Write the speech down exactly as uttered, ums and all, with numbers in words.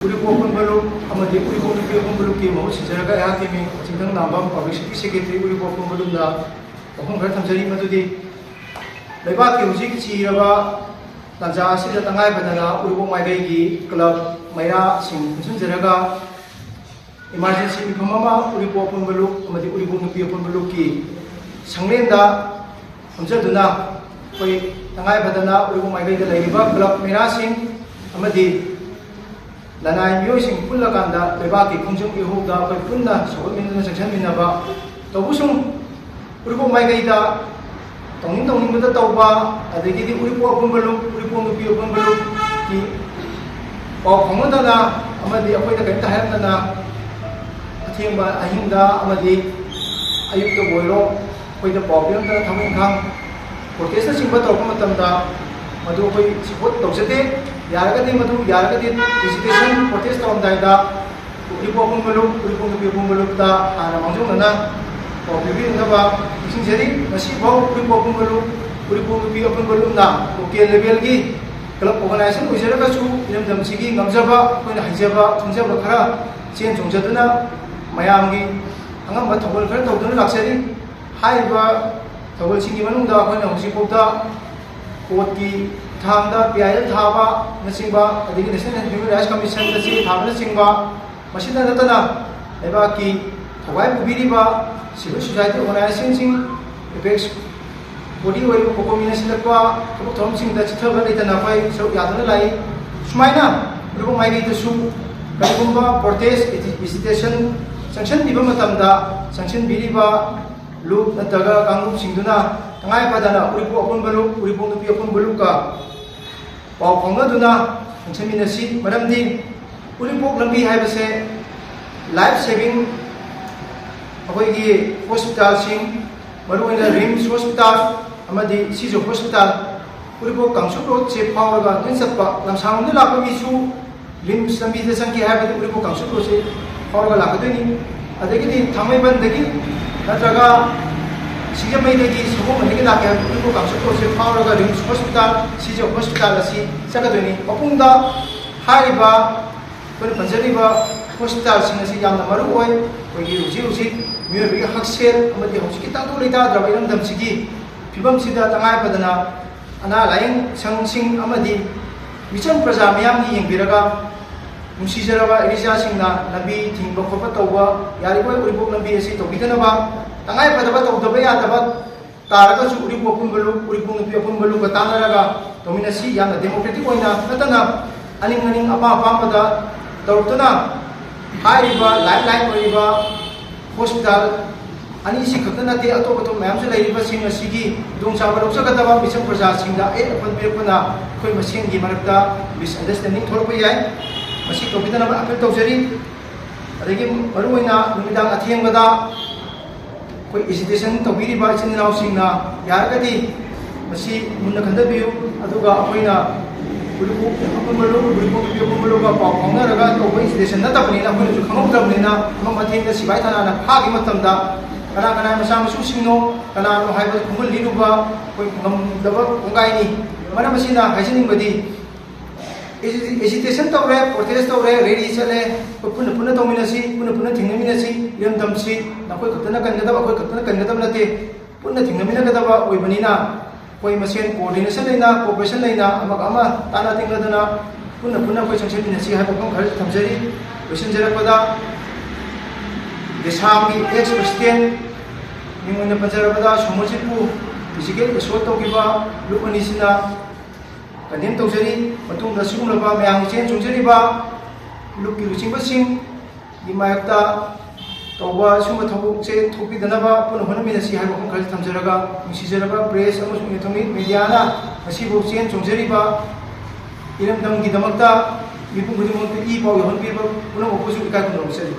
ꯎꯔꯤꯄꯣꯛ ꯑꯄꯨꯟꯕ ꯂꯨꯞ ꯑꯃꯗꯤ ꯎꯔꯤꯄꯣꯛ ꯅꯨꯄꯤ ꯑꯄꯨꯟꯕ ꯂꯨꯞꯀꯤ ꯃꯍꯨꯠ ꯁꯤꯟꯖꯔꯒ ꯑꯩꯍꯥꯛꯀꯤ ꯃꯤꯡ ꯆꯤꯡꯊꯪ ꯅꯥꯝꯕꯝ, Publicity Secretary, ꯎꯔꯤꯄꯣꯛ ꯑꯄꯨꯟꯕ ꯂꯨꯞꯅ ꯋꯥꯐꯝ ꯈꯔ ꯊꯝꯖꯔꯤ꯫ ꯃꯗꯨꯗꯤ ꯂꯩꯕꯥꯛꯀꯤ ꯍꯧꯖꯤꯛ ꯆꯤꯔꯕ ꯇꯥꯟꯖꯥ ꯑꯁꯤꯗ ꯇꯉꯥꯏ ꯐꯗꯅ ꯎꯔꯤꯄꯣꯛ ꯃꯥꯏꯀꯩꯒꯤ club ꯃꯩꯔꯥꯁꯤꯡ ꯄꯨꯟꯁꯤꯟꯖꯔꯒ emergency ꯃꯤꯐꯝ ꯑꯃ ꯎꯔꯤꯄꯣꯛ ꯑꯄꯨꯟꯕ ꯂꯨꯞ ꯑꯃꯗꯤ ꯎꯔꯤꯄꯣꯛ ꯅꯨꯄꯤ ꯑꯄꯨꯟꯕ ꯂꯨꯞꯀꯤ ꯁꯪꯂꯦꯟꯗ ꯐꯝꯖꯗꯨꯅ ꯑꯩꯈꯣꯏ ꯇꯉꯥꯏ ꯐꯗꯅ ꯎꯔꯤꯄꯣꯛ ꯃꯥꯏꯀꯩꯗ ꯂꯩꯔꯤꯕ club ꯃꯩꯔꯥꯁꯤꯡ ꯑꯃꯗꯤ ꯂꯅꯥꯏ ꯃꯤꯑꯣꯏꯁꯤꯡ ꯄꯨꯜꯂꯀꯥꯟꯗ ꯂꯩꯕꯥꯛꯀꯤ ꯈꯣꯡꯖꯪ ꯏꯍꯧꯗ ꯑꯩꯈꯣꯏ ꯄꯨꯟꯅ ꯁꯧꯒꯠꯃꯤꯟꯅꯗꯨꯅ ꯆꯪꯁꯤꯟꯃꯤꯟꯅꯕ ꯇꯧꯕꯁꯨꯡ ꯎꯔꯤꯄꯣꯛ ꯃꯥꯏꯀꯩꯗ ꯇꯧꯅꯤꯡ ꯇꯧꯅꯤꯡꯕꯗ ꯇꯧꯕ, ꯑꯗꯒꯤꯗꯤ ꯎꯔꯤꯄꯣꯛ ꯑꯄꯨꯟꯕ ꯂꯨꯞ, ꯎꯔꯤꯄꯣꯛ ꯅꯨꯄꯤ ꯑꯄꯨꯟꯕ ꯂꯨꯞꯀꯤ ꯄꯥꯎ ꯐꯥꯎꯅꯗꯅ ꯑꯃꯗꯤ ꯑꯩꯈꯣꯏꯗ ꯀꯔꯤꯝꯇ ꯍꯥꯏꯔꯝꯗꯅ ꯑꯊꯦꯡꯕ ꯑꯍꯤꯡꯗ ꯑꯃꯗꯤ ꯑꯌꯨꯛꯇꯕꯨ ꯑꯣꯏꯔꯣ ꯑꯩꯈꯣꯏꯗ ꯄꯥꯎ ꯄꯤꯔꯝꯗꯅ ꯊꯕꯛ ꯏꯪꯈꯥꯡ protestꯅꯆꯤꯡꯕ ꯇꯧꯔꯛꯄ ꯃꯇꯝꯗ ꯃꯗꯨ ꯑꯩꯈꯣꯏ support ꯇꯧꯖꯗꯦ꯫ ꯌꯥꯔꯒꯗꯤ ꯃꯗꯨ ꯌꯥꯔꯒꯗꯤ agitation protest ꯇꯧꯔꯝꯗꯥꯏꯗ ꯎꯔꯤꯄꯣꯛ ꯑꯄꯨꯟꯕ ꯂꯨꯞ, ꯎꯔꯤꯄꯣꯛ ꯅꯨꯄꯤ ꯑꯄꯨꯟꯕ ꯂꯨꯞꯇ ꯍꯥꯟꯅ ꯃꯥꯡꯖꯧꯅꯅ ꯄꯥꯎ ꯄꯤꯕꯤꯅꯅꯕ ꯅꯤꯡꯁꯤꯡꯖꯔꯤ꯫ ꯉꯁꯤꯐꯥꯎ ꯎꯔꯤꯄꯣꯛ ꯑꯄꯨꯟꯕ ꯂꯨꯞ, ꯎꯔꯤꯄꯣꯛ ꯅꯨꯄꯤ ꯑꯄꯨꯟꯕ ꯂꯨꯞꯅ local levelꯒꯤ club organization ꯑꯣꯏꯖꯔꯒꯁꯨ ꯏꯔꯝꯗꯝꯁꯤꯒꯤ ꯉꯝꯖꯕ, ꯑꯩꯈꯣꯏꯅ ꯍꯩꯖꯕ ꯈꯪꯖꯕ ꯈꯔ ꯆꯦꯟ ꯆꯣꯡꯖꯗꯨꯅ ꯃꯌꯥꯝꯒꯤ ꯑꯉꯝꯕ ꯊꯧꯒꯜ ꯈꯔ ꯇꯧꯗꯨꯅ ꯂꯥꯛꯆꯔꯤ꯫ ꯍꯥꯏꯔꯤꯕ ꯊꯧꯒꯜꯁꯤꯡꯒꯤ ꯃꯅꯨꯡꯗ ꯑꯩꯈꯣꯏꯅ ꯍꯧꯖꯤꯛꯐꯥꯎꯗ courtꯀꯤ ꯈꯨꯠꯊꯥꯡꯗ P I L ꯊꯥꯕꯅꯆꯤꯡꯕ, ꯑꯗꯒꯤ National Human Rights Commissionꯗ ꯆꯦ ꯊꯥꯕꯅꯆꯤꯡꯕ, ꯃꯁꯤꯗ ꯅꯠꯇꯅ ꯂꯩꯕꯥꯛꯀꯤ ꯊꯧꯒꯥꯏ ꯄꯨꯕꯤꯔꯤꯕ civil society organizationꯁꯤꯡ, apex body ꯑꯣꯏꯔꯤꯕ COCOMIꯅ ꯁꯤꯜꯂꯛꯄ ꯊꯕꯛ ꯊꯧꯔꯝꯁꯤꯡꯗ ꯆꯤꯠꯊꯕ ꯂꯩꯇꯅ ꯑꯩꯈꯣꯏ ꯁꯔꯨꯛ ꯌꯥꯗꯨꯅ ꯂꯥꯛꯏ꯫ ꯁꯨꯃꯥꯏꯅ ꯎꯔꯤꯄꯣꯛ ꯃꯥꯏꯀꯩꯗꯁꯨ ꯀꯔꯤꯒꯨꯝꯕ protest, agitation ꯆꯪꯁꯤꯟꯕꯤꯕ ꯃꯇꯝꯗ ꯆꯪꯁꯤꯟꯕꯤꯔꯤꯕ ꯂꯨꯞ ꯅꯠꯇ꯭ꯔꯒ ꯀꯥꯡꯂꯨꯞꯁꯤꯡꯗꯨꯅ ꯇꯉꯥꯏ ꯐꯗꯅ ꯎꯔꯤꯄꯣꯛ ꯑꯄꯨꯟꯕ ꯂꯨꯞ, ꯎꯔꯤꯄꯣꯛ ꯅꯨꯄꯤ ꯑꯄꯨꯟꯕ ꯂꯨꯞꯀ ꯄꯥꯎ ꯐꯥꯎꯅꯗꯨꯅ ꯆꯪꯁꯤꯟꯃꯤꯟꯅꯁꯤ꯫ ꯃꯔꯝꯗꯤ ꯎꯔꯤꯄꯣꯛ ꯂꯝꯕꯤ ꯍꯥꯏꯕꯁꯦ life saving ꯑꯩꯈꯣꯏꯒꯤ hospitalꯁꯤꯡ, ꯃꯔꯨꯑꯣꯏꯅ RIMS hospital ꯑꯃꯗꯤ ꯁꯤꯖ hospital, ꯎꯔꯤꯄꯣꯛ ꯀꯥꯡꯁꯨꯞ roadꯁꯦ ꯐꯥꯎꯔꯒ ꯂꯣꯏ ꯆꯠꯄ, ꯂꯝꯁꯥꯡꯂꯣꯝꯗ ꯂꯥꯛꯄ ꯃꯤꯁꯨ RIMS ꯂꯝꯕꯤꯗ ꯆꯪꯒꯦ ꯍꯥꯏꯔꯒꯗꯤ ꯎꯔꯤꯄꯣꯛ ꯀꯥꯡꯁꯨꯞ roadꯁꯦ ꯐꯥꯎꯔꯒ ꯂꯥꯛꯀꯗꯣꯏꯅꯤ꯫ ꯑꯗꯒꯤꯗꯤ ꯊꯥꯡꯃꯩꯕꯟꯗꯒꯤ ꯅꯠꯇ꯭ꯔꯒ ꯁꯤꯡꯖꯃꯩꯗꯒꯤ ꯁꯒꯣꯜꯕꯟꯗꯒꯤ ꯂꯥꯛꯀꯦ ꯍꯥꯏꯔꯒꯗꯤ ꯎꯔꯤꯄꯣꯛ ꯀꯥꯡꯁꯨꯞ roadꯁꯦ ꯐꯥꯎꯔꯒ RIMS hospital, ꯁꯤꯖ hospital ꯑꯁꯤ ꯆꯠꯀꯗꯣꯏꯅꯤ꯫ ꯃꯄꯨꯡꯗ ꯍꯥꯏꯔꯤꯕ ꯑꯩꯈꯣꯏꯅ ꯄꯟꯖꯔꯤꯕ ꯍꯣꯁꯄꯤꯇꯥꯜꯁꯤꯡ ꯑꯁꯤ ꯌꯥꯝꯅ ꯃꯔꯨ ꯑꯣꯏ꯫ ꯑꯩꯈꯣꯏꯒꯤ ꯍꯧꯖꯤꯛ ꯍꯧꯖꯤꯛ ꯃꯤꯑꯣꯏꯕꯒꯤ ꯍꯛꯁꯦꯜ ꯑꯃꯗꯤ ꯍꯧꯖꯤꯛꯀꯤ ꯇꯪꯗꯨ ꯂꯩꯇꯥꯗ꯭ꯔꯕ ꯏꯔꯝꯗꯝꯁꯤꯒꯤ ꯐꯤꯕꯝꯁꯤꯗ ꯇꯉꯥꯏ ꯐꯗꯅ ꯑꯅꯥ ꯂꯥꯏꯌꯦꯡ ꯁꯪꯁꯤꯡ ꯑꯃꯗꯤ ꯃꯤꯆꯝ ꯄ꯭ꯔꯖꯥ ꯃꯤꯌꯥꯝꯒꯤ ꯌꯦꯡꯕꯤꯔꯒ ꯅꯨꯡꯁꯤꯖꯔꯕ ꯏꯔꯤꯆꯥꯁꯤꯡꯅ ꯂꯝꯕꯤ ꯊꯤꯡꯕ ꯈꯣꯠꯄ ꯇꯧꯕ ꯌꯥꯔꯤꯕ ꯎꯔꯤꯄꯣꯛ ꯂꯝꯕꯤ ꯑꯁꯤ ꯇꯧꯕꯤꯗꯅꯕ, ꯇꯉꯥꯏ ꯐꯗꯕ ꯇꯧꯗꯕ ꯌꯥꯗꯕ ꯇꯥꯔꯒꯁꯨ ꯎꯔꯤꯄꯣꯛ ꯑꯄꯨꯟꯕ ꯂꯨꯞ, ꯎꯔꯤꯄꯣꯛ ꯅꯨꯄꯤ ꯑꯄꯨꯟꯕ ꯂꯨꯞꯀ ꯇꯥꯟꯅꯔꯒ ꯇꯧꯃꯤꯟꯅꯁꯤ꯫ ꯌꯥꯝꯅ ꯗꯦꯃꯣꯀ꯭ꯔꯦꯇꯤꯛ ꯑꯣꯏꯅ ꯅꯠꯇꯅ ꯑꯅꯤꯡ ꯑꯅꯤꯡ ꯑꯄꯥꯝ ꯑꯄꯥꯝꯕꯗ ꯇꯧꯔꯛꯇꯨꯅ ꯍꯥꯏꯔꯤꯕ ꯂꯥꯏꯐ ꯂꯥꯏꯟ ꯑꯣꯏꯔꯤꯕ ꯍꯣꯁꯄꯤꯇꯥꯜ ꯑꯅꯤꯁꯤ ꯈꯛꯇ ꯅꯠꯇꯦ, ꯑꯇꯣꯞ ꯑꯇꯣꯞꯄ ꯃꯌꯥꯝꯁꯨ ꯂꯩꯔꯤꯕꯁꯤꯡ ꯑꯁꯤꯒꯤ ꯈꯨꯗꯣꯡꯆꯥꯕ ꯂꯧꯖꯒꯗꯕ ꯃꯤꯆꯝ ꯄ꯭ꯔꯖꯥꯁꯤꯡꯗ ꯑꯌꯦꯠ ꯑꯄꯟ ꯄꯤꯔꯛꯄꯅ ꯑꯩꯈꯣꯏ ꯃꯁꯦꯟꯒꯤ ꯃꯔꯛꯇ ꯃꯤꯁꯑꯟꯗꯔꯁꯇꯦꯟꯗꯤꯡ ꯊꯣꯛꯂꯛꯄ ꯌꯥꯏ꯫ ꯃꯁꯤ ꯇꯧꯕꯤꯗꯅꯕ ꯑꯄꯤꯜ ꯇꯧꯖꯔꯤ꯫ ꯑꯗꯒꯤ ꯃꯔꯨꯑꯣꯏꯅ ꯅꯨꯃꯤꯗꯥꯡ ꯑꯊꯦꯡꯕꯗ ꯑꯩꯈꯣꯏ ꯑꯦꯖꯤꯇꯦꯁꯟ ꯇꯧꯕꯤꯔꯤꯕ ꯏꯆꯤꯟ ꯏꯅꯥꯎꯁꯤꯡꯅ ꯌꯥꯔꯒꯗꯤ ꯃꯁꯤ ꯃꯨꯟꯅ ꯈꯟꯊꯕꯤꯌꯨ꯫ ꯑꯗꯨꯒ ꯑꯩꯈꯣꯏꯅ ꯎꯔꯤꯄꯣꯛ ꯑꯄꯨꯟꯕ ꯂꯨꯞ, ꯎꯔꯤꯄꯣꯛ ꯅꯨꯄꯤ ꯑꯄꯨꯟꯕ ꯂꯨꯞꯀ ꯄꯥꯎ ꯐꯥꯎꯅꯔꯒ ꯇꯧꯕ ꯑꯦꯖꯤꯇꯦꯁꯟ ꯅꯠꯇꯕꯅꯤꯅ ꯑꯩꯈꯣꯏꯅꯁꯨ ꯈꯪꯍꯧꯗ꯭ꯔꯕꯅꯤꯅ, ꯑꯃꯝ ꯑꯊꯦꯡꯗ ꯁꯤꯐꯥꯏ ꯊꯥꯅꯥꯅ ꯐꯥꯈꯤꯕ ꯃꯇꯝꯗ ꯀꯅꯥ ꯀꯅꯥ ꯃꯆꯥ ꯃꯁꯨꯁꯤꯡꯅꯣ, ꯀꯅꯥꯅꯣ ꯍꯥꯏꯕꯗꯨ ꯈꯪꯍꯜꯂꯤꯗꯨꯕ ꯑꯩꯈꯣꯏ ꯉꯝꯗꯕ ꯀꯣꯡꯒꯥꯏꯅꯤ꯫ ꯃꯔꯝ ꯑꯁꯤꯅ ꯍꯥꯏꯖꯅꯤꯡꯕꯗꯤ, ꯑꯦꯖꯤ-, ꯑꯦꯖꯤꯇꯦꯁꯟ ꯇꯧꯔꯦ, ꯄ꯭ꯔꯣꯇꯦꯁ ꯇꯧꯔꯦ, ꯔꯦꯂꯤ ꯆꯠꯂꯦ, ꯑꯩꯈꯣꯏ ꯄꯨꯟꯅ ꯄꯨꯟꯅ ꯇꯧꯃꯤꯟꯅꯁꯤ, ꯄꯨꯟꯅ ꯄꯨꯟꯅ ꯊꯦꯡꯅꯃꯤꯟꯅꯁꯤ꯫ ꯏꯔꯝꯗꯝꯁꯤ ꯅꯈꯣꯏ ꯈꯛꯇꯅ ꯀꯟꯒꯗꯕ, ꯑꯩꯈꯣꯏ ꯈꯛꯇꯅ ꯀꯟꯒꯗꯕ ꯅꯠꯇꯦ, ꯄꯨꯟꯅ ꯊꯦꯡꯅꯃꯤꯟꯅꯒꯗꯕ ꯑꯣꯏꯕꯅꯤꯅ ꯑꯩꯈꯣꯏ ꯃꯁꯦꯟ ꯀꯣꯑꯣꯔꯗꯤꯅꯦꯁꯟ ꯂꯩꯅ, ꯀꯣꯑꯣꯄꯔꯦꯁꯟ ꯂꯩꯅ, ꯑꯃꯒ ꯑꯃ ꯇꯥꯟꯅ ꯇꯤꯡꯅꯗꯅ ꯄꯨꯟꯅ ꯄꯨꯟꯅ ꯑꯩꯈꯣꯏ ꯆꯪꯁꯤꯟꯃꯤꯟꯅꯁꯤ ꯍꯥꯏꯕ ꯋꯥꯐꯝ ꯈꯔ ꯊꯝꯖꯔꯤ꯫ ꯂꯣꯏꯁꯤꯟꯖꯔꯛꯄꯗ, ꯗꯦꯁꯥꯝꯒꯤ ꯑꯦꯛꯁ ꯄ꯭ꯔꯁꯤꯗꯦꯟ ꯃꯤꯡ ꯑꯣꯏꯅ ꯄꯟꯖꯔꯕꯗ ꯁꯣꯃꯔꯖꯤꯠꯄꯨ ꯐꯤꯖꯤꯀꯦꯜ ꯑꯦꯁꯣꯜ ꯇꯧꯈꯤꯕ ꯂꯨꯞ ꯑꯅꯤꯁꯤꯅ ꯀꯟꯗꯦꯝ ꯇꯧꯖꯔꯤ꯫ ꯃꯇꯨꯡꯗ ꯁꯤꯒꯨꯝꯂꯕ ꯃꯌꯥꯝꯒꯤ ꯆꯦꯟ ꯆꯣꯡꯖꯔꯤꯕ ꯂꯨꯞꯀꯤ ꯂꯨꯆꯤꯡꯕꯁꯤꯡꯒꯤ ꯃꯥꯌꯣꯛꯇ ꯇꯧꯕ ꯁꯤꯒꯨꯝꯕ ꯊꯕꯛꯁꯦ ꯊꯣꯛꯄꯤꯗꯅꯕ ꯄꯨꯟꯅ ꯍꯣꯠꯅꯃꯤꯟꯅꯁꯤ ꯍꯥꯏꯕ ꯋꯥꯐꯝ ꯈꯔꯁꯨ ꯊꯝꯖꯔꯒ, ꯅꯨꯡꯁꯤꯖꯔꯕ ꯄ꯭ꯔꯦꯁ ꯑꯃꯁꯨꯡ ꯏꯂꯦꯛꯇ꯭ꯔꯣꯅꯤꯛ ꯃꯦꯗꯤꯌꯥꯅ ꯉꯁꯤꯐꯥꯎ ꯆꯦꯟ ꯆꯣꯡꯖꯔꯤꯕ ꯏꯔꯝꯗꯝꯒꯤꯗꯃꯛꯇ ꯃꯤꯄꯨꯝ ꯈꯨꯗꯤꯡꯃꯛꯇ ꯏ ꯄꯥꯎ ꯌꯧꯍꯟꯕꯤꯕ ꯄꯨꯝꯅꯃꯛꯄꯨꯁꯨ ꯏꯀꯥꯏ ꯈꯨꯝꯅꯕ ꯆꯠꯂꯤ꯫